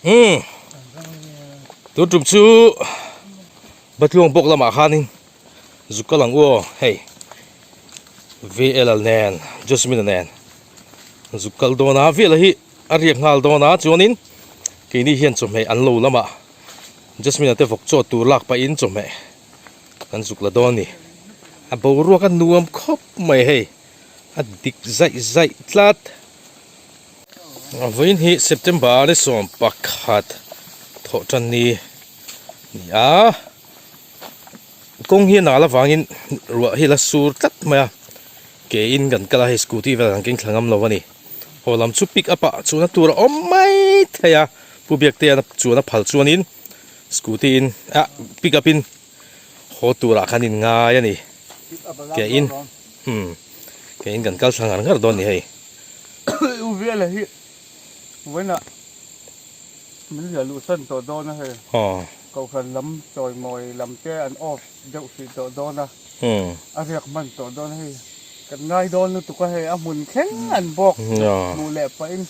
Umm tun tum chu Batluang bawk lamah khanin zuk kal ang u aw hei VL nen Jasmine nen zuk kal dawn a VL hi a riak nghal dawn a chuanin keini hian chawhmeh an lo lamah Jasmine te vawk chaw tur lak pahin chawhmeh kan zuk la dawn a ni a boruak a nuam khawp mai hei a dik zaih zaih tlat. Vawiin hi September ni 11 thawh tan ni ni a kawng hi a nal avangin ruah hi la sur tlat mai a ke in kan kal a hei scooty vel kan keng thla ngam lo a ni haw lam chu pick up ah chuan a tur a awm mai thei a Pu Biaktea chuan a phal chuanin scooty in ah pick up in haw turah khan in ngai a ni ke in umm ke in kan kal thla ngar ngar dawn a ni hei. U Vela hi vawiinah min hliah luh san tawh dawn a hei. Kohhran lam chawimawi lam te an off deuh hrih tawh dawn a, a riak hman tawh dawn a hei. Kan ngai dawn lutuk a hei, a hmun thleng an bawk hmuh leh pahin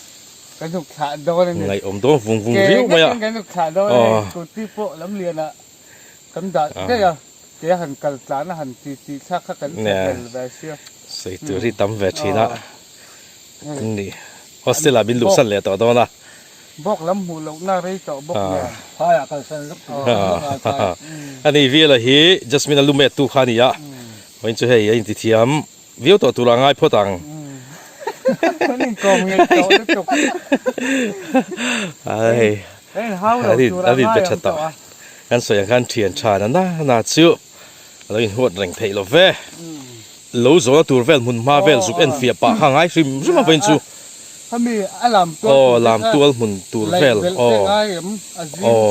kan zuk thlah dawn a ni. Ngaihawm dawn vung vung viau mai a. Ke ngetin kan zuk thlah dawn a hei, scooty pawh lamlianah kan dah daih a. Ke han kal tlan a han ti ti thlak kha kan hre vel ve sia. Sawi tur hi tam ve thin a. Ni hostel ah min luh san leh tawh dawn a. Bawk lam hmuh loh na rei tawh bawk nen. Phaiah kal san zuk tur a awm a phai. Ani Vela hi Jasmine a lumet tu kha a ni a. Vawiin chu hei a inti thiam viau tawh tur a ngai phawt ang. Kan inkawm ngei tawh lutuk. Ai. A in pe tha tawh. Kan sawi ang khan thian tha na na na chu a lo inhuat reng theih lo ve. Lo zawhna tur vel hmun hma vel zuk en fiah pah kha ngai hrim hrim a vawiin chu. Aw lam tual hmun tur vel aw aw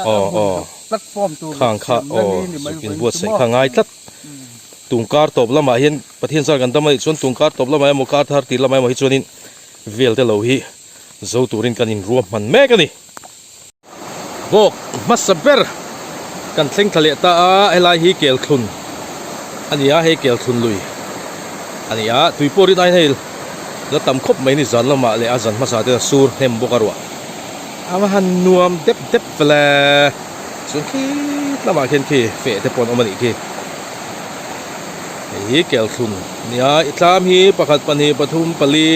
aw aw khang kha aw zuk inbuatsaih kha ngai tlat. Tungkar tawp lamah hian Pathian zar kan dam a nih chuan tungkar tawp lamah emaw kar thar tir lamah emaw hi chuanin vel te lo hi zo turin kan inruah hman mek a ni. Bawk hmasa ber kan thleng thla leh ta a, helai hi Kelthlun a ni a, hei Kelthlun lui a ni a, tui pawh rin aiin hei la tam khawp mai ni zan lamah leh a zan hmasa te sur hnem bawk a ruah a va han nuam dep dep vele chuan khi lamah khian khi feh te pawh an awm a nih khi. Hei hi Kelthlun a ni a, i tlam hi pakhat pahnih pathum pali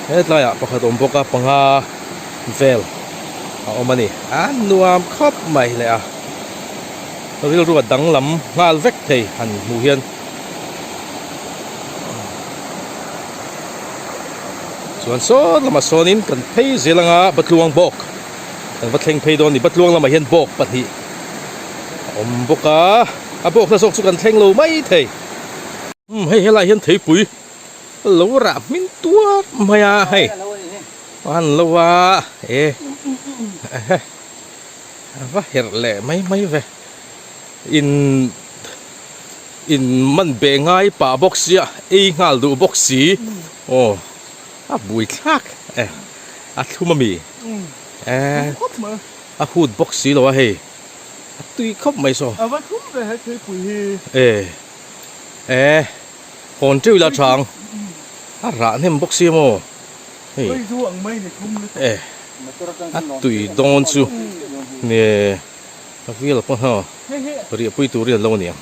Hetlaiah pakhat awm bawk a panga vel a awm a ni. A nuam khawp mai leh a rilru a danglam nghal vek thei han hmuh hian. Chuan sawn lamah sawnin kan phei zel anga Batluang bawk kan va thleng phei dawn a ni. Batluang lamah hian bawk pahnih a awm bawk a, a bawk hla zawk chu kan thleng lo mai thei. Umm hei helaiah hian theipui. Lo rah hmin tuar mai a hei an lo a e a va herh leh mai mai ve in in man be ngai pah bawk sia ei nghal duh bawk si aw a bui thlak e a thlum ami e a hut bawk si lo a hei a tui khawp mai saw a va thlum ve he theipui hi e e. Hawn teuh ila tha ang. A rah hnem bawk si maw? Hei. E. A tui dawn chu. Nge. A vel pawh hna. Riah pui tur hi an lo aniang.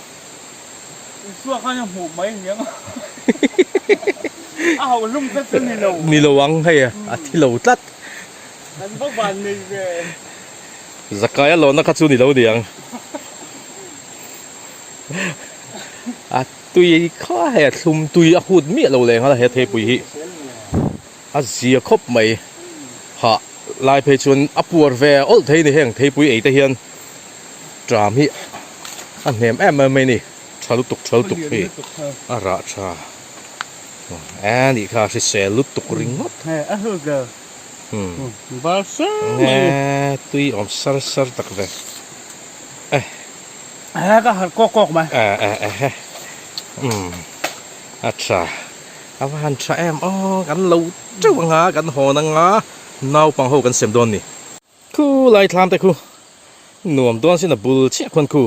Ni lo ang hei a thi lo tlat. Zakai a lawhna kha chu ni lo aniang. A tui kha hei a thlum tui a hut miah lo leh nghal a he theipui hi a zia khawp mai hah lai phei chuan a puar ve awlh thei a ni heng theipui ei te hian tram hi a hnem em em mai a ni tha lutuk tha lutuk hi a rah tha e nih kha hrisel lutuk ringawt e tui awm sar sar tak ve e. A ka harh kawk kawk mai. A a a he umm a tha a va han tha em aw kan lo teuh anga kan hawn anga naupang ho kan sem dawn ni. Khu lai thlam te khu nuam dawn sin a bul chiah khuan khu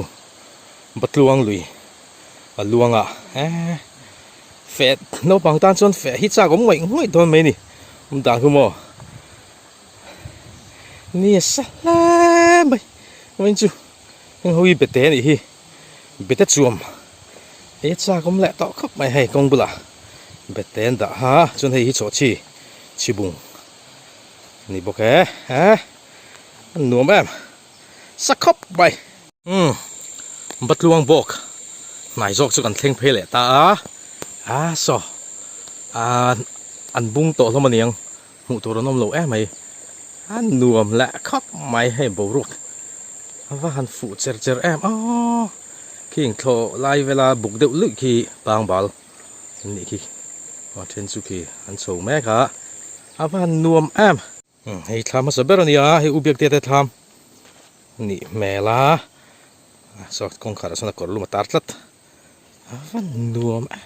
Batluang lui a luang a e feh naupang tan chuan feh hi chak awm ngawih ngawih dawn mai ni. Awm dan khu maw? Ni a sa hle mai. Vawiin chu heng ho hi bete a nih hi. Bete chuam ei a chak awm leh tawh khawp mai hei kawng bulah bete an dah a chuan hei hi chawhchhi chhibung a ni bawk e eh a nuam em sa khawp mai. Umm Batluang bawk hnai zawk chu kan thleng phei leh ta a a saw ah an bung tawh hlawm a niang hmuh tur an awm lo em mai a nuam leh khawp mai hei boruak a va han fuh cher cher em aw khing thlawh lai vela buk deuh luih khi pangbal an nih khi a then chu khi an chho mek a a va han nuam em. Hei thlam hmasa ber a ni a hei u biak te te thlam a nih hmel a saw kawngkhar ah sawn a kawr lum a tar tlat a va nuam em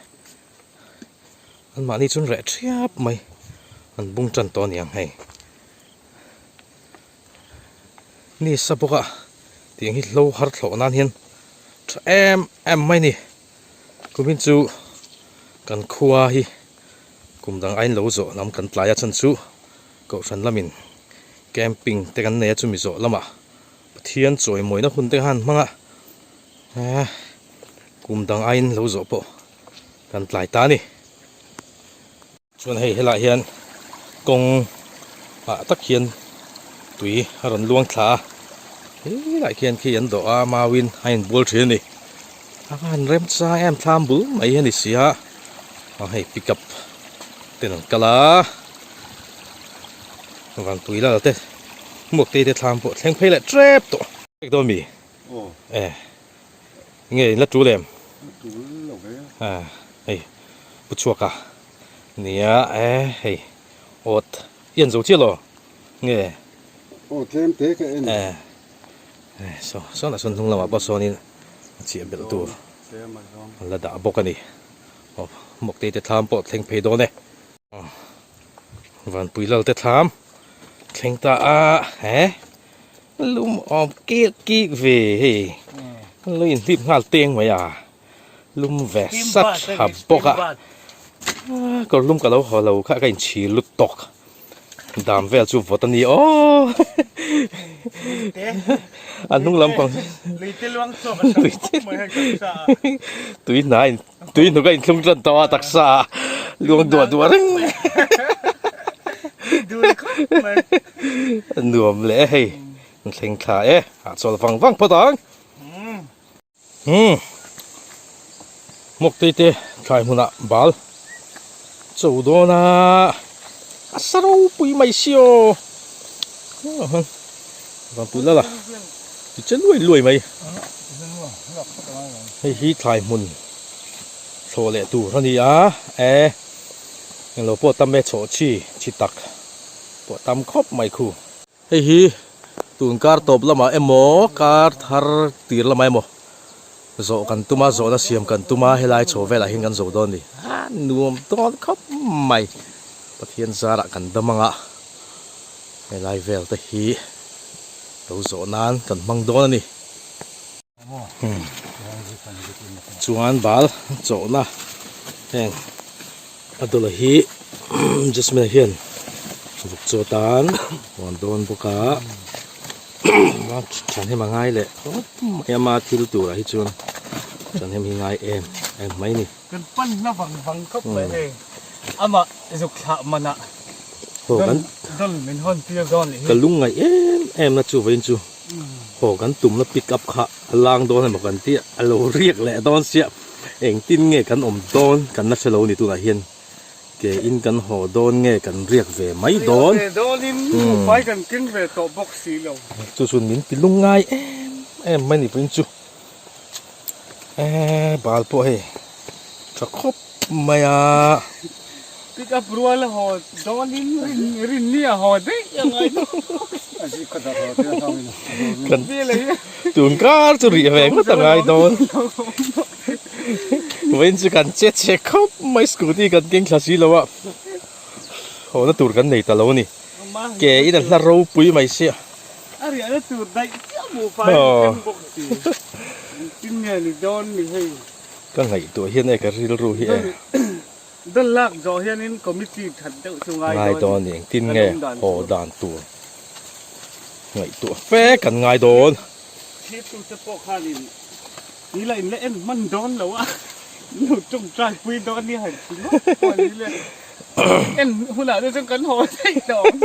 an mahni chuan reh thiap mai an bung tan tawh a ni ang hei ni sa bawk a tiang hi hlo har thlawh nan hian tha em em mai a ni kumin chu kan khua hi. Kum dang aiin lo zawh lam kan tlai a chhan chu Kohhran lamin camping te kan nei a chumi zawh lamah Pathian chawimawina hun te khan hmang a kum dang aiin lo zawh pawh kan tlai ta a ni. Chuan hei helaiah hian kawng ah tak hian tui a rawn luang thla a helaiah khian khi an dawh a mauin a inbual thin a ni. A va han remchang em thlam bul mai hi a ni si a. A hei pick up ten an kal a vanpui lal te hmuak te te thlam pawh thleng phei leh tep tawh vek dawn mi e nge in la tul em a hei pu chhuak a nia e hei awt i an zo chiah lo nge aw tlem te ka en e saw sawn ah sawn hnung lamah pawh sawnin a chiah belh tur an la dah bawk a ni. Aw Mawktei te thlam pawh thleng phei dawn e. Vanpui lal te thlam thleng ta a he lum awm kik kik ve hei an lo inhlip nghal teng mai a lum ve sat tha bawk a kawr lum ka lo haw lo kha ka inchhir lut tawk. Dam vel chu vawt a ni aw a hnung lam pang tui hna in tui hnuk a inthlung tan tawh a taksa ah luang duah duah reng a nuam leh e hei an thleng thla e ah chawl vang vang phawt ang. Umm Hmawktei te thlai hmunah bal cho dawn a a sa ropui mai si aw Vanpui lal a ti che luai luai mai hei hi thlai hmun thlawh leh tur a ni a e englo pawh tam e chawh chi chi tak pawh tam khawp mai khu. Hei hi tun kar tawp lamah emaw kar thar tir lamah emaw zawh kan tum a zawhna siam kan tum a helai chho velah hian kan zo dawn a ni a nuam dawn khawp mai Pathian zarah kan dam ang a helai vel te hi lo zawh nan kan hmang dawn a ni chuan bal chawhna heng a dawlh hi Jasmine hian vawk chaw tan huan dawn bawk a thahnem a ngai leh khawp mai a ma thil turah hi chuan thahnem hi ngai em em mai a ni. Kan pan hla vang vang khawp mai hei amah zuk thlah manah dawn min hawn tir dawn leh hi. Ka lungngaih em em na chu vawiin chu haw kan tumna pick up kha a lang dawn emaw kan tih a lo riak leh dawn sia engtin nge kan awm dawn kan la hre lo ni tunah hian ke in kan haw dawn nge kan riak ve mai dawn. Riak ve dawnin buhfai kan keng ve tawh bawk si lo. Chu chuan min ti lungngai em em mai ni vawiin chu. Eee bal pawh hei tha khawp mai a. Pick up rual a haw dawn in rin rin ni a haw daih a ngai dawn. Kan tun kar chu rih ve ngawt a ngai dawn. Vawiin chu kan che chhe khawp mai scooty kan keng thla si lo a haw na tur kan nei ta lo a ni. Ke in a hla ropui mai sia. A riahna tur daih chiah hmuh fai a thleng bawk si. Engtin nge ni dawn ni hei. Ka ngaihtuah hian e ka rilru hi e. Dawl lak zawh hianin committee that deuh chu ngai Ngai dawn ni engtin nge haw dan tur ngaihtuah fe kan ngai dawn. Thirtute pawh khanin ni la in la en hman dawn lo a, min lo tawngtai pui dawn nia han ti ngawt pawh ni le. En hunah te chuan kan haw theih tawh ang.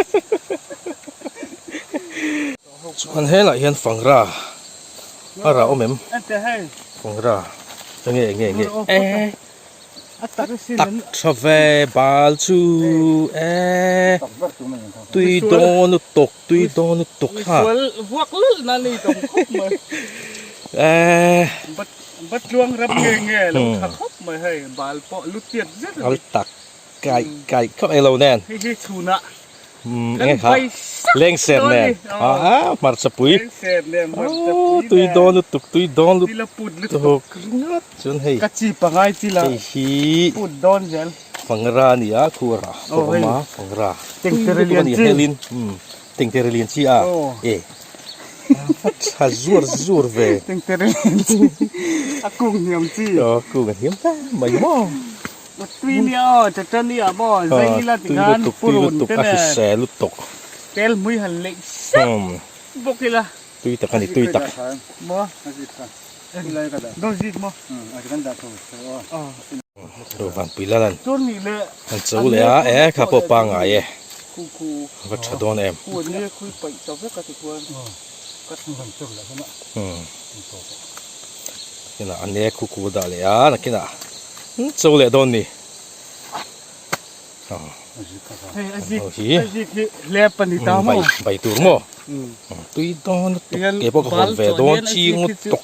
Chuan helaiah hian fangra a rah awm em? Fangra enge enge enge e tak tha ve bal chu e tui dawn lutuk tui dawn lutuk ha e al tak kai kai khawp eng lo nen enge kha leng ser nen a hmarcha pui tui dawn lutuk tui dawn lutuk ringawt chuan hei hei hi fangra a ni a khu a rah pawh a awm a fangra tui lutuk a ni helin tengtere lian chi a e a tha zuar zuar ve a kung hniam chi a kung a hniam hle mai maw. Tui nia aw chacha nia maw zai ila ti khan purun te a hrisel lutuk tel hmui han leih sep bawk ila tui tak ani tui tak maw dawn zik maw ro van pui la lan an cho leh a e kha pawh pangai e va tha dawn em Nakinah a nek khu khu dah leh a nakinah cho leh dawn ni. Bai bai tur maw tui dawn lutuk ke pawh ka hawn ve dawn ching lutuk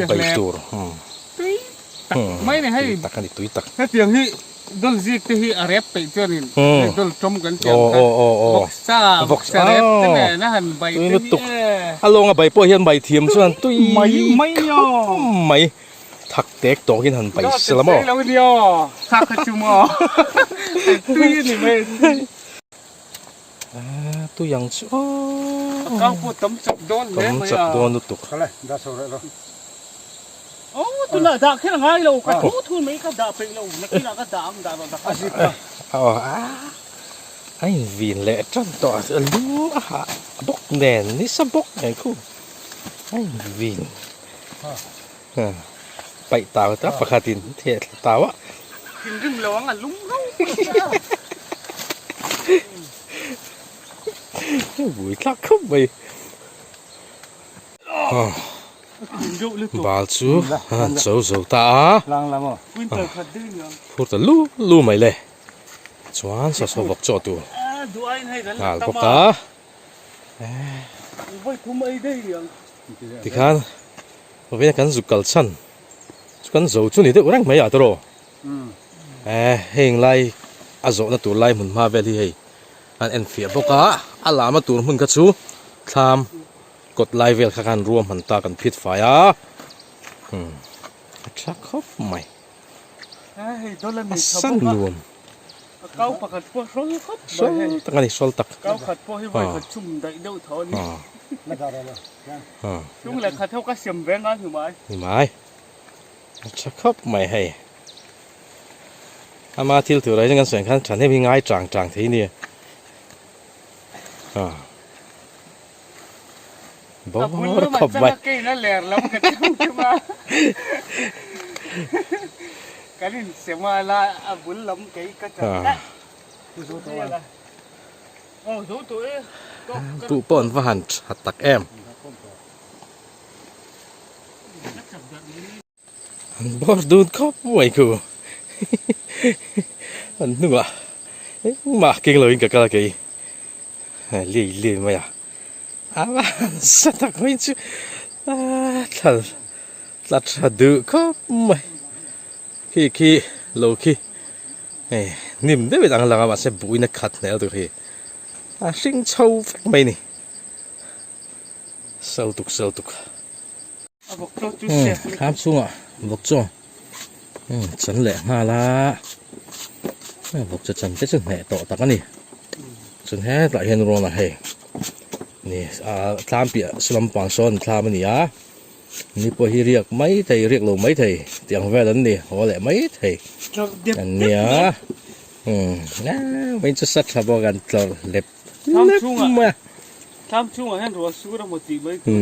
bai tur tui tak a ni tui tak. Dol zik te hi a rep peih chuanin hei dol tawm kan tih ang kha vawksa vawksa rep te nen a han bai te hi e. A lawnga bai pawh hian bai thiam chuan tui mai mai nia mai thak tek tawkin han bai se la maw. Lo nia kha kha chu maw tui a ni mai. Tui ang chu aw. A kang pawh tam chak dawn hle mai a. Tam chak dawn lutuk. Aw tunah dah kher a ngai lo ka thu thu mai ka dah peih lo nakinah ka dah ang dah rawh dah kha. Aw a in vin leh tan tawh a lu a hah bawk nen nisa bawk nen khu a in vin paih tau ta pakhat in theh thla tau a. Thinrim lo ang a lum rau Bui thlak khawp mai. Bal chu an cho zo ta a, phur ta lu lu mai le, chuan saw saw vawk chaw tur nghal bawk a, tikhan vawiin kan zuk kal chhan chu kan zo chu ni deuh reng mai ah tawh heng lai a zawhna tur lai hmun hma vel hi hei an enfiah bawk a, a lama tur hmun kha chu thlam. Kawt lai vel kha khan ruam han ta kan phit fai a, umm a tha khawp mai, a san nuam, hrawl tak a ni hrawl tak, ni mai a tha khawp mai hei, ama thil tur ah hian kan sawi ang khan thahnem hi ngai chang chang thei a ni a. Bawr khawp mai. Duh pawh an va han tha tak em. An bawr dun khawp mai khu. An hnungah engmah keng loin ka kal a kei. Liai liai mai a. A va han sa tak mai chu a thla tla tha duh khawp mai. Khi khi lo khi hei hnim deuhin ang lang a mahse buhina khat hnel tur hi a hring chho vek mai a ni. Sal tuk sal tuk. Thlam chhungah vawk chaw chan leh nghal a vawk chaw chan te chu hneh tawh tak a ni chuan hetah hian rawn a hei ni a thlam piah saw lampang sawn thlam a ni a. Ni pawh hi riak mai thei riak lo mai thei tih ang vel an ni haw leh mai thei an nia umm vawiin chu sa tha bawk an tlawrh hlep hlep mai a. Thlam chhungah hian ruah sur a maw tih mai tur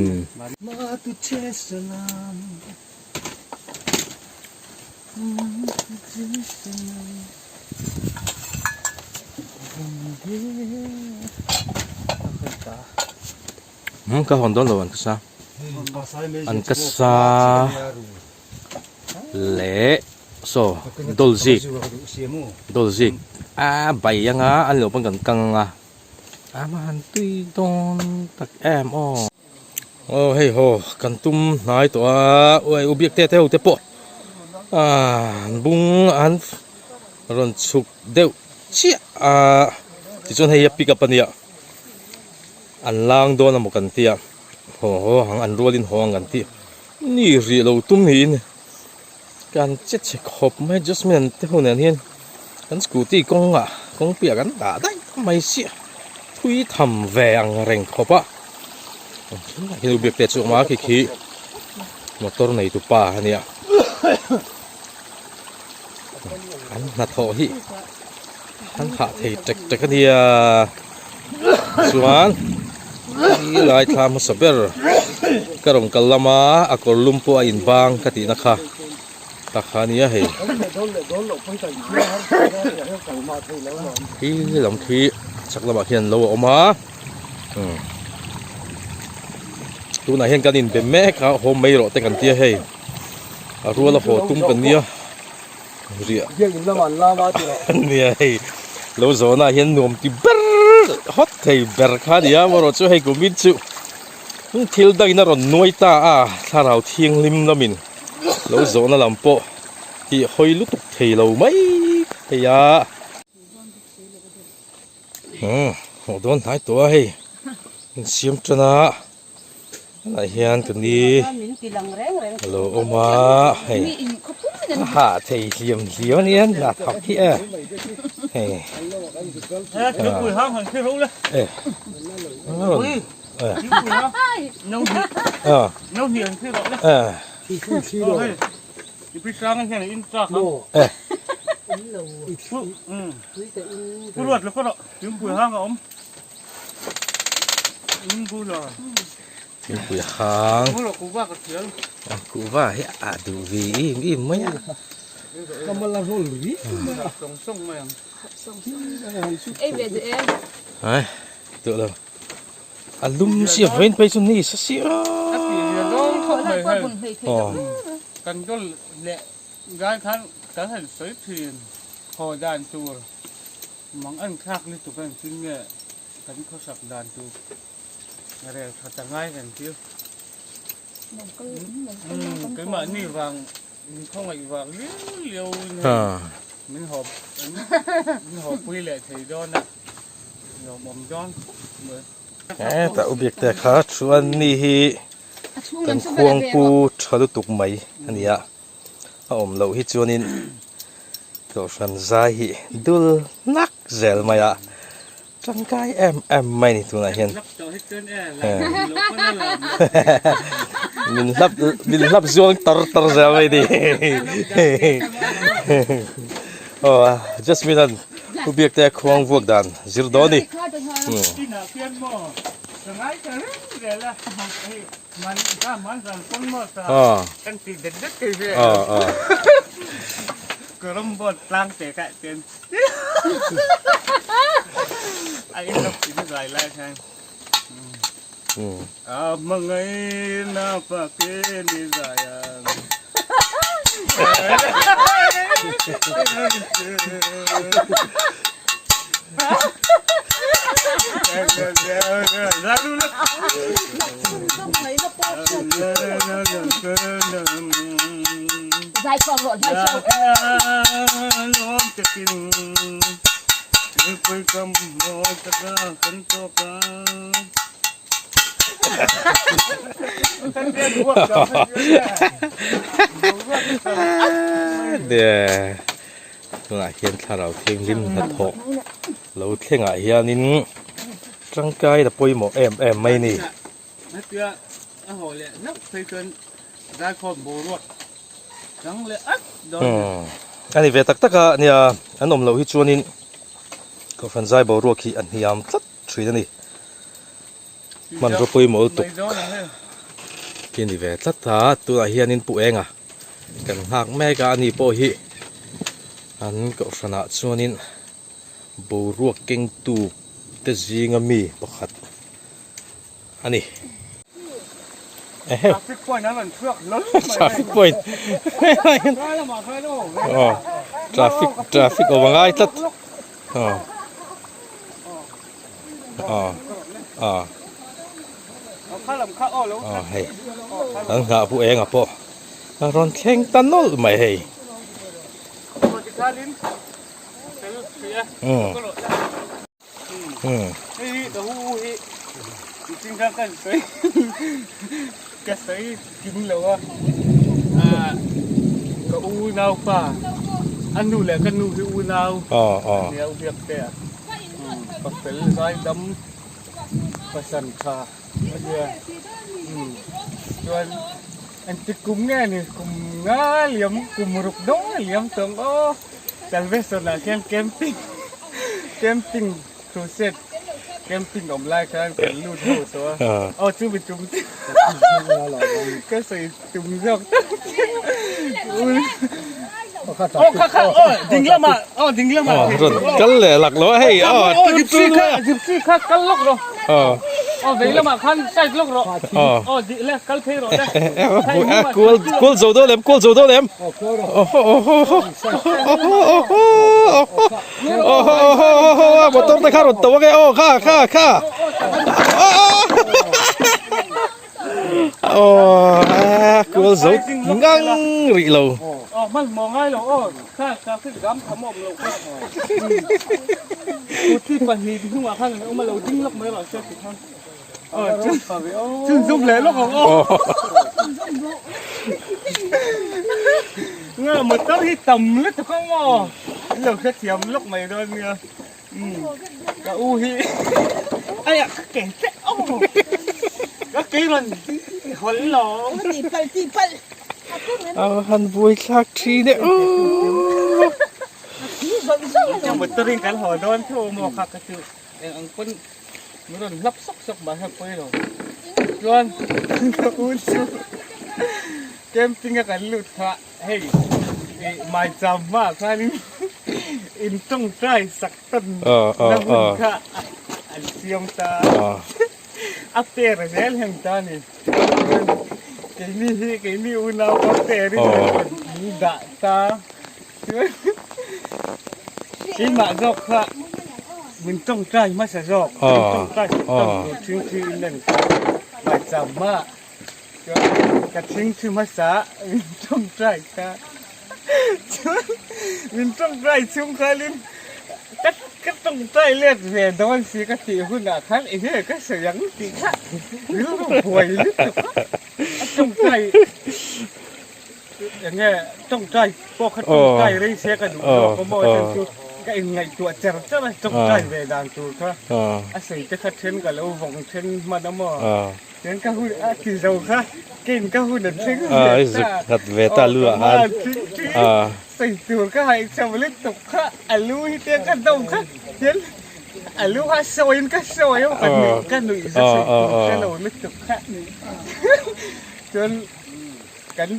Umm ka hawn dawn lo an ka sa an ka sa leh saw dawl zik dawl zik a bai anga an lo pawn kan kang anga a han tui dawn tak em aw. Aw hei haw kan tum hnai tawh a uai u biak te te ho te pawh ah bung an rawn chhuk deuh chiah a tichuan hei hi a pick up a nia an lang dawn a maw kan tia haw haw ang an rualin haw ang kan ti ni rih lo tum niin kan che chhe khawp mai Jasmine te ho nen hian kan scooty kawngah kawngpuiah kan dah daih mai chiah thui tham ve ang reng khawp a henu biak te chu a awm a khi khi motor nei tu pa a nia an hnathawh hi an hah thei tek tek a nia chuan ti lai thla hmasa ber ka rawn kal lama a kawr lum pawh a inbang ka tihna kha tak kha ania hei khi lam khi chhak lamah khian lo a awm a umm tunah hian kan inbe mek a haw mai rawh te kan tia hei a rual a haw tum kan nia. Riah nia hei lo zawhna ah hian nuam ti ber hawt thei ber kha a ni a amaherawh chu hei kumin chu thil dangin a rawn nuai ta a thlarau thianghlim lamin lo zawhna lam pawh tih hawi lutuk thei lo mai thei a. Umm hmuh dawn hnai tawh a hei insiam tan a. Tunah hian ka ni a lo awm a hei a hah thei hliam hliam a nia a thak hi e hei e Thingpui hang kuhva hi a duh ve em em mai a. Ai duh lo a lum si a vain phei chu ni sa si a. Kan khawsak dan chu rel tha ta ngai reng chu. Keimahni vang min khawngaih vang liau liau in min haw min haw pui leh thei dawn a lawmawm dawn khawp mai. Hetah u biakte kha chuan ni hi kan khuangpu tha lutuk mai a ni a. A awm loh hi chuanin Kohhran zai hi dul nak zel mai a, tangkai em em mai ni tunah hian. Min hlap min hlap zuang tar tar zel mai ni. Aw Jasmine an Pu Biakte khuang vuak dan zir dawn ni. Tunah hian thlarau thianghlim hnathawh lo thlengah hianin tangkai a pawimawh em em mai a ni. Zaikhawm boruak dang leh at dawn a ni. A ni ve tak tak a, nia an awm loh hi chuanin Kohhran zai boruak hi a hniam tlat thin a ni. Hmanraw pawimawh lutuk hi a ni ve tlat a, tunah hianin Pu Enga kan nghak mek a, ani pawh hi an Kohhranah chuanin boruak kengtu te zinga mi pakhat a ni. Ehe. Traffic point an rawn chhuak hlawl mai. Traffic point. Oh, traffic traffic awm a ngai tlat. Oh. Oh. Oh. Oh, hei. An nghah pu enga pawh. A rawn thleng ta nawlh mai hei. Hmm. Hei ka hu hi mihring kha kan sawi ka sawi kim lo a ka u naupa a nu leh ka nu hi unau a nia u biak te a ka fel zai dam pasal tha a nia chuan engtik kum nge ni kum nga liam kum ruk dawng a liam tawh ang aw. Salvation ah khian camping camping crusade camping awm lai khan kan lut ho tawh a aw chu mi tum chu ka sawi tum zawk tak aw kha kha aw ding lamah aw ding lamah rawn kal leh lak lo a hei aw aw gypsy kha gypsy kha kal lawk rawh aw vei lamah khan side lawk rawh aw dih le kal phei rawh le kual kual zo dawn em kual zo dawn em Motor te kha rawn to ange aw kha kha kha aw kual zo ngang rih lo aw hmanhmawh ngai lo aw kha traffic jam tham awm lo kha scooty pahnih hnungah khan an awm a lo ding lawk mai rawh se tikhan Chhunzawm leh lawk ang aw. Nga motor hi tam lutuk ang aw. In lo hrethiam lawk mai dawn nia. Ka u hi ai ah ka ke che aw. Ka ke rawn hawlh lo. Ti palh ti palh. A han buai thlak thin e aw. Motor in kan haw dawn thu maw kha ka chu eng ang pawn Min rawn hlap sawk sawk mah hian pawi lo. Chuan ka u chu camping a kan lut kha hei ih maicham hmaah khanin in tawngtai sak tan na hun kha an siam ta a. A per zel heng ta a ni. Chuan keini hi keini unau pawh perin min dah ta. Chuan keimah zawk kha min tawngtai hmasa zawk min tawngtai tawng tur thingthi in a ni maicham hma chuan ka thingthi hmasa min tawngtai kha chuan min tawngtai chhung khanin ka ka tawngtai let ve dawn si ka tih hunah khan eng nge ka sawi ang tih kha rilru buai lutuk a a tawngtai. Eng nge tawngtai pawh kha tawngtai rei se ka duh zawk a maw chan chu ka inngaihtuah cher cher a tawngtai ve dan tur kha a sei te kha then ka lo vawng then hman a maw chuan ka hun a ti zo kha kein ka hun a thleng ve ta aw sei tur ka haih chho lutuk kha a lu hi te ka do kha hian a lu kha sawiin ka sawi a ka nuih ka nuih za sei tur hre lo lutuk kha chuan Kan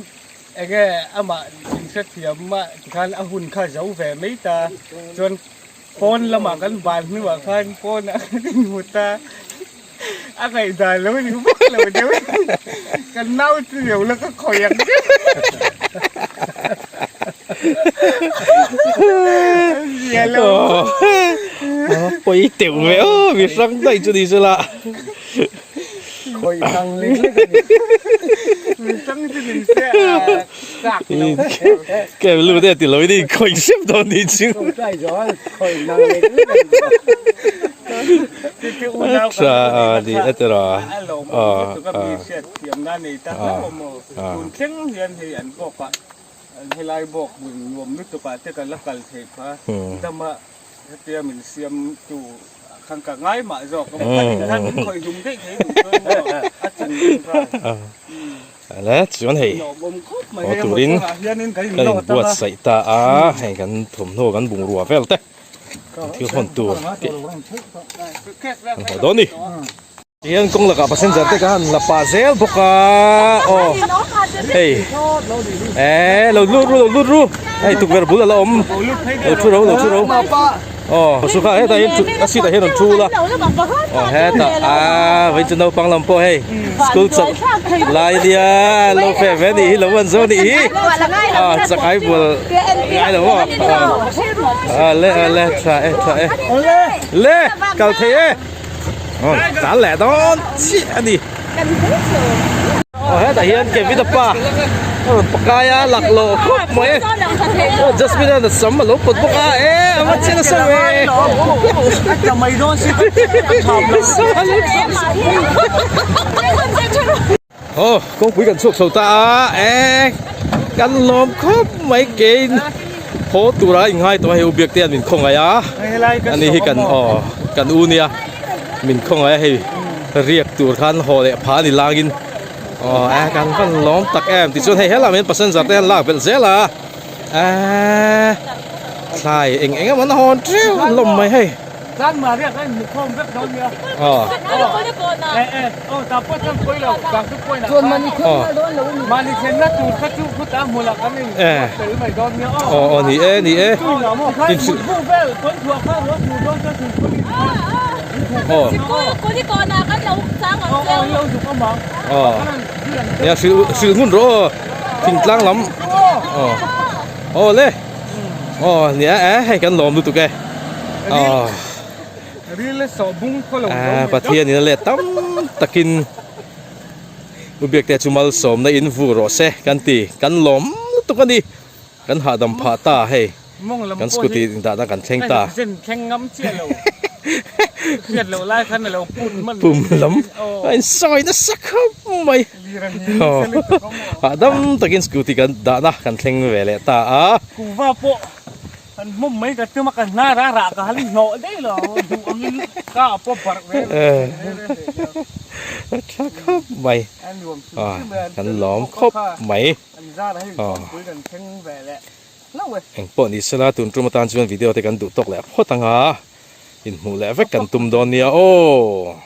enge amah inhrethiam a tikhan a hun kha zo ve mai ta chuan pawn lamah kan ban hnuah khan pawnah kan inhmu ta a ngaihdan lo ni vak lo deuh kan nau chu lo la ka khawih ang deuh zia lo pawi teuh ve aw mi hrang daih chu ni sela. Khawih nang lek lek a ni. Mi hrang chu ni se a chak lo. Ke lu te ti lo ni khawih hrep dawn ni chu. Tawngtai zawh a khawih nang lek lek a ni. Chu chu unau kan Tha a ni a tira. A lawm awm lutuk a mi hriat thiamna nei ta hlauh a maw. Tun thleng hian hei an bawk ah helai bawk hmun nuam lutuk ah te kan la kal theih kha dama Hetia min siam tu khan ka ngai mah zawk a, khan in khan min khawih hlum daih thei duh chuan maw a chin deuh kha. Le chuan hei haw turin kan inbuatsaih ta a, hei kan thawmhnaw kan bungrua vel te kan thil hawn tur tih kan haw dawn a ni. Tihian kawng lakah passenger te kha han la pah zel bawk a, aw hei eh lo lut ru lo lut ru hei tukverh bul a la awm lo thu ro lo thu ro. Aw chu kha hetah hian a seat ah hian rawn thul a aw hetah aaa vawiin chu naupang lam pawh hei school chawlh lai nia lo feh ve anih hi lo an zo anih hi aw chakai bul ngai lo maw aw le aw le tha e tha e le kal thei e aw tan leh dawn chiah a ni. Aw hetah hian Kevin a pa a rawn pakai a laklawh khawp mai aw Jasmine a sam a lo pawt bawk a e a va che nasa ve aw kawngpui kan chhuak chho ta a e kan lawm khawp mai kein haw tura inngai tawh a hei u Biakte an min khawngaih a ani hi kan aw kan u nia. Min khawngaih a hei riak tur khan haw leh phah a ni langin aw e kan van lawm tak em tichuan hei helaiah hian passenger te an lak belh zel a eee thlai eng eng emaw an hawn teuh hlawm mai hei. Aw. Aw aw ni e ni e aw aw nia hrilh hrilh hmun rawh aw thingtlang lam aw aw le aw nia e hei kan lawm lutuk e aw. Pathian in a let tam takin U Biakte chu malsawmna in vu rawh se kan ti kan lawm lutuk a ni kan hahdam phah ta hei kan scooty dahna kan thleng ta pum lam a insawi nasa khawp mai hahdam takin scooty kan dahna kan thleng ve leh ta a. Kan hmawm mai ka tum a, ka hnar a rah ka han hnawh daih lo duh angin ka a pawp barh ve A tha khawp mai. Kan lawm khawp mai. Eng pawh ni sela tun tum atan chuan video te kan duh tawk leh phawt ang a, inhmuh leh vek kan tum dawn nia aw.